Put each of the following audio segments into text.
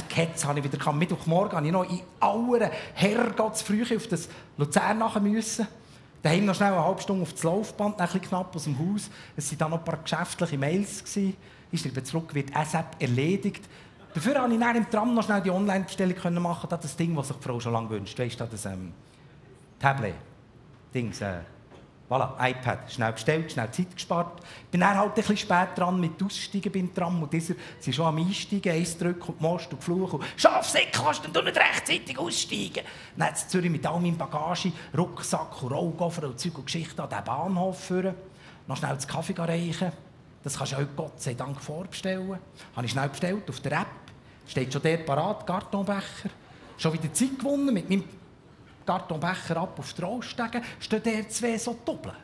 Ketz habe ich wieder gehabt. Mittwochmorgen habe ich noch in aller Herrgottsfrühe auf das Luzern nachher müssen. Daheim noch schnell eine halbe Stunde auf das Laufband, ein bisschen knapp aus dem Haus. Es waren dann noch ein paar geschäftliche Mails. Ich schreibe zurück, wird ASAP erledigt. Dafür konnte ich dann im Tram noch schnell die Online-Bestellung machen. Das Ding, das sich die Frau schon lange wünscht. Weißt du, das Tablet. Dings, voilà, iPad. Schnell bestellt, schnell Zeit gespart. Ich bin dann halt ein bisschen spät dran mit Aussteigen beim Tram. Und dieser, sie schon am Einsteigen, eins drücken und Most und Fluch. Schafsäck, kannst du nicht rechtzeitig aussteigen? Dann hat Zürich mit all meinem Bagage, Rucksack und Rollkoffer und Zeug und Geschichten an den Bahnhof führen. Noch schnell das Kaffee reichen. Das kannst du heute Gott sei Dank vorbestellen. Habe ich schnell bestellt auf der App. Steht schon dort parat, Kartonbecher. Schon wieder Zeit gewonnen mit meinem Kartonbecher ab auf die Rollstege. Stehen der zwei so doppeln.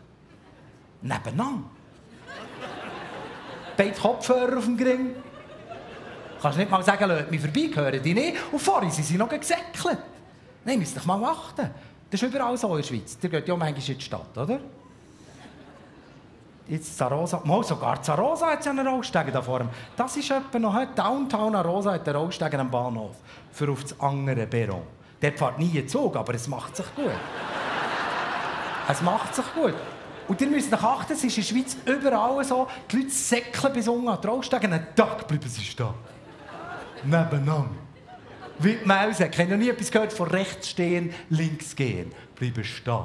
Nebeneinander. Beide Kopfhörer auf dem Gring. Kannst du nicht mal sagen, lasst mich vorbei, hören die nicht. Und vorhin sind sie noch gesäckelt. Nein, müsst ihr mal achten. Das ist überall so in der Schweiz. Ihr geht ja manchmal in die Stadt, oder? Jetzt Zarosa, mal sogar Zarosa hat ja einen Rollstegen da vorne. Das ist etwa noch heute. Downtown Arosa hat einen Rollstegen am Bahnhof. Für auf das andere Perron. Der fährt nie einen Zug, aber es macht sich gut. Es macht sich gut. Und ihr müsst achten, es ist in der Schweiz überall so, die Leute säckeln bis unten an die Rollstegen, einen Tag bleiben sie stehen. Nebeneinander. Wie die Mäuse. Ich habe noch nie etwas gehört von rechts stehen, links gehen. Bleiben stehen.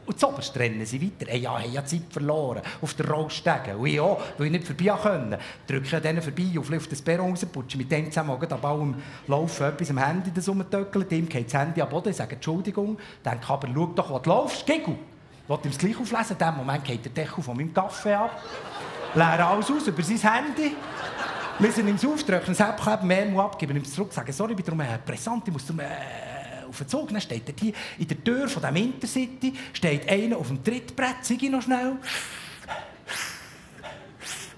Und zuoberst rennen sie weiter. Hey, ja, haben ja Zeit verloren auf der Rollstege. Und ich auch, weil ich nicht vorbei konnte. Drücke ich an denen vorbei und auf das Perron raus, putsche mit dem zusammen an allem Laufen etwas am Handy rumtöckeln. Dem geht das Handy am Boden, ich sage Entschuldigung. Denke aber, schau doch, wo du laufst, Giggle. Ich wollte ihm das gleich auflesen. In dem Moment geht der Deckel von meinem Kaffee ab. Leere alles aus über sein Handy. Lesen ihm es auf, drücken das App, Memo ab, geben ihm es zurück, sagen, sorry, ich bin darum präsent, ich muss darum auf den Zug. Dann steht dort hier in der Tür von diesem Intercity steht einer auf dem Trittbrett, sage ich noch schnell.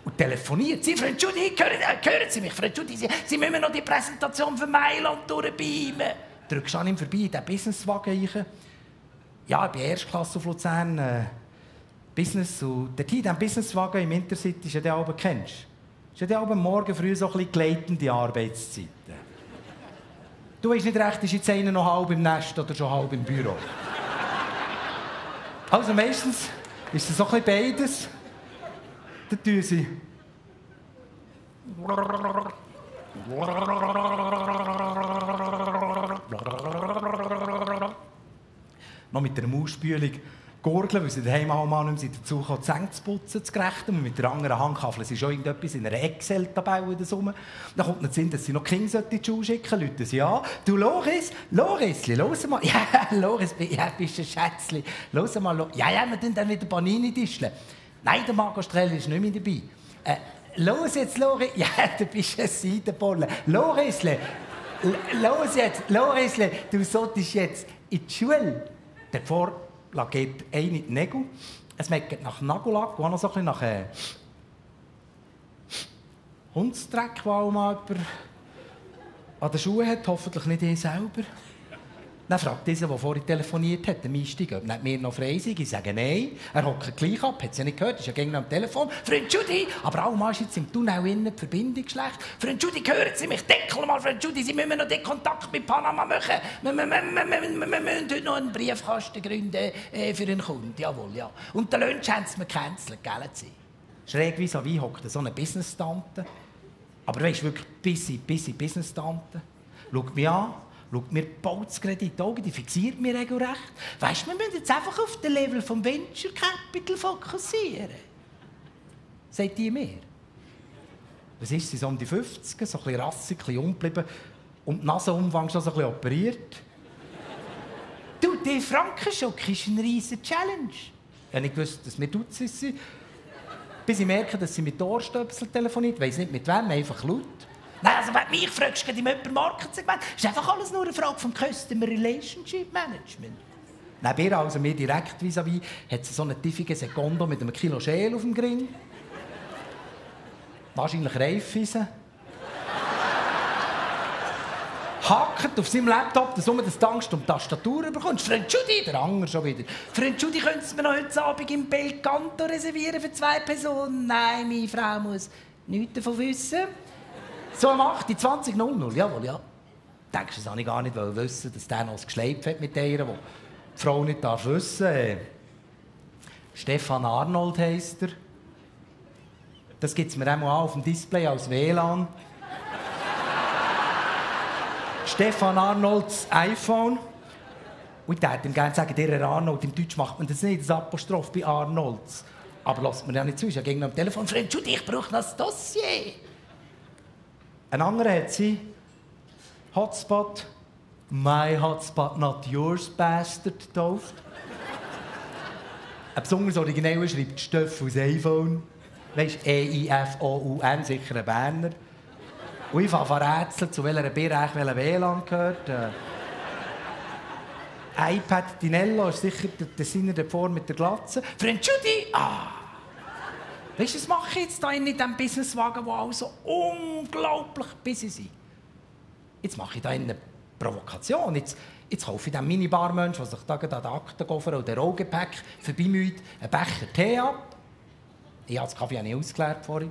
Und telefoniert. Sie, Freund Judy, hören Sie mich, Freund Judy, Sie müssen noch die Präsentation für Mailand durchbeamen. Drückst an ihm vorbei in diesen Businesswagen rein. Ja, ich bin Erstklasse auf Luzern, Business. Und dort hier in diesem Businesswagen im Intercity, ist ja der oben, kennst du? Ist ja am Morgen früh so ein bisschen gleitende Arbeitszeiten. Du weißt nicht recht, ist jetzt einer noch halb im Nest oder schon halb im Büro. Also meistens ist es so ein bisschen beides. Dann tun sie. Noch mit der Mausspülung gurgeln, weil sie daheim auch mal nicht mehr dazu kommen, die Zähne zu putzen, zu gerechten. Und mit der anderen Hand kaffeln sie schon irgendetwas in einer Excel-Tabelle. Dann kommt nicht Sinn, dass sie noch Kinder in die Schule schicken, rufen sie an. Du, Loris, los mal. Ja, Loris, ja, bist ein Schätzchen. Los mal, ja, wir tun dann wieder Panini tischeln. Nein, der Marco Streller ist nicht mehr dabei. Los jetzt, Loris. Ja, du bist ein Seidenbolle. Lorisle, los jetzt, Lorisle, du solltest jetzt in die Schule. Davor lackiert eine die Nägel. Es schmeckt nach Nagellack und auch noch so ein bisschen nach Hundsdreck, den auch mal jemand an den Schuhen hat. Hoffentlich nicht ich selber. Dann fragt dieser, der vorhin telefoniert hat, der Einsteiger, ob nicht mir noch frei sei. Ich sage nein. Er hockt gleich ab, hat es ja nicht gehört, ist ja gegen am Telefon. Freund Judy, aber auch mal ist jetzt im Tunnel innen die Verbindung schlecht. Freund Judy, hören Sie mich, deckel mal, Freund Judy, Sie müssen noch den Kontakt mit Panama machen. Wir müssen heute noch einen Briefkasten gründen für einen Kunden, jawohl, ja. Und den Lunch haben sie mir gecancelt, gell Sie? Schräg vis-à-vis hockt so eine Business-Tante. Aber weisst wirklich, busy Business-Tante. Schaut mich an. Schaut mir Bautskredit in die Augen, die fixiert mir regelrecht. Weisst du, wir müssen jetzt einfach auf den Level vom Venture Capital fokussieren. Sagt die mir. Was ist sie, so um die 50, so ein bisschen rassig, ein bisschen ungeblieben und die Nasenumfang schon so ein bisschen operiert? Du, die Frankenschock ist eine riesige Challenge. Ich habe nicht gewusst, dass wir Dutzend sind. Bis ich merke, dass sie mit Ohrstöpsel telefoniert. Ich weiss nicht mit wem, einfach laut. Nein, also wenn du mich fragst, geht im jemand Markensegment, ist einfach alles nur eine Frage vom Customer Relationship Management. Neben ihr, also mir direkt vis-à-vis, hat sie so einen tiefigen Sekondo mit einem Kilo Schäl auf dem Gring. Wahrscheinlich Reifeisen. Hackt auf seinem Laptop, dass du das Angst um die Tastatur bekommst. Freund Judy, der Anger schon wieder. Freund Judy, können Sie mir noch heute Abend im Belcanto reservieren für 2 Personen? Nein, meine Frau muss nichts davon wissen. So um 8, 20:00, jawohl, ja. Denkst du, das habe ich gar nicht wissen, dass der noch ein geschleift hat mit der, wo die Frau nicht darf wissen. Stefan Arnold heisst er. Das gibt es mir auch mal auf dem Display als WLAN. Stefan Arnolds iPhone. Und ich würde ihm gerne sagen, der Herr Arnold, im Deutsch macht man das nicht, das Apostroph bei Arnolds. Aber lasst mir ja nicht zu, ich ging am Telefon, Freund, ich brauche noch ein Dossier. Ein anderer hat sie Hotspot, My Hotspot, not yours, Bastard, getauft. Ein besonders originell schreibt Stoff aus iPhone. Weisst, E-I-F-O-U-N, sicher ein Berner. Und ich fange an rätseln, zu welcher Bereich welcher WLAN gehört. iPad Dinello ist sicher der Designer davor mit der Glatze. Freund Judy! Weisst du, was mache ich jetzt hier in diesem Businesswagen, wo alle so unglaublich busy sind? Jetzt mache ich da eine Provokation. Jetzt kaufe ich dem Minibarmensch, der sich da an den Aktenkoffer oder Rollgepäck vorbeimüht, einen Becher Tee ab. Ich habe das Kaffee nicht ausgeleert vorhin.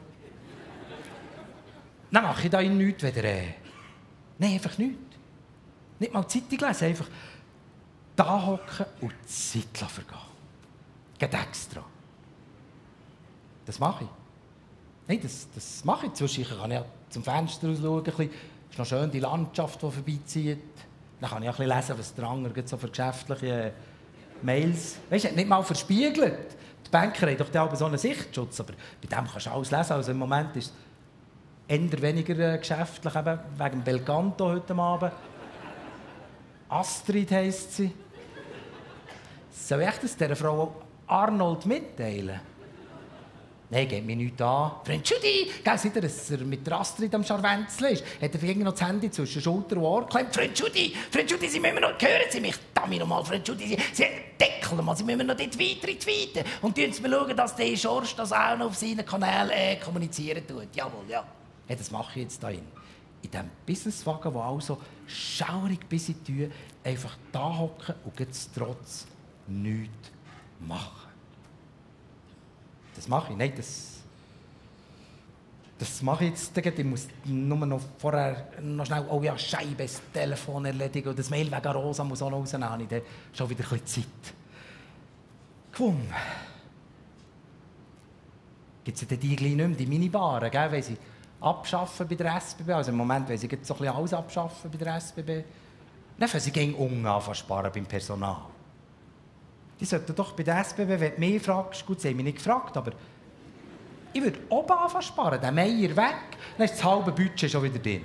Dann mache ich da nichts wieder. Nein, einfach nichts. Nicht mal die Zeitung lesen, einfach da hocken und die Zeit vergehen. Geht extra. Das mache ich. Nein, das mache ich. Zwischendurch kann ich zum Fenster rausschauen. Es ist noch schön die Landschaft, die vorbeizieht. Dann kann ich auch ein bisschen lesen, was der andere so für geschäftliche Mails... Weisst du, nicht mal verspiegelt. Die Banker haben doch da so einen Sichtschutz, aber bei dem kannst du alles lesen. Also im Moment ist es eher weniger geschäftlich, eben wegen Belcanto heute Abend. Astrid heisst sie. Soll ich das dieser Frau Arnold mitteilen? Nein, geht mir nichts an. Freund Judy, seht ihr, dass er mit der Astrid am Scharwenzeln ist? Hat er noch das Handy zwischen Schulter und Ohr geklemmt? Freund Judy, Sie müssen noch, hören Sie mich, damit noch mal, Freund Judy, Sie deckeln mal, Sie müssen noch dort weiter tweeten. Und schauen Sie mal, schauen, dass der Schorsch das auch noch auf seinen Kanälen kommunizieren tut. Jawohl, ja. Ja, das mache ich jetzt hier. In diesem Businesswagen, wo also schaurig bis in die Tür einfach da hocken und jetzt trotz nichts machen. Das mache ich. Nein, das mache ich jetzt. Ich muss nur noch vorher noch schnell, oh ja, Scheibe, das Telefon erledigen und das Mail wegen Rosa muss auch noch rausnehmen. Dann schon wieder ein bisschen Zeit. Gewonnen. Gibt es ja die gleich nicht mehr, die Minibaren, gell, weil sie abschaffen bei der SBB. Also im Moment wollen sie so ein bisschen alles abschaffen bei der SBB. Dann fangen sie gegen unten an sparen beim Personal. Die sollten doch bei der SBB, wenn du mich fragst, gut, sie haben mich nicht gefragt, aber ich würde oben anfangen sparen, den Meier weg, dann ist das halbe Budget schon wieder drin.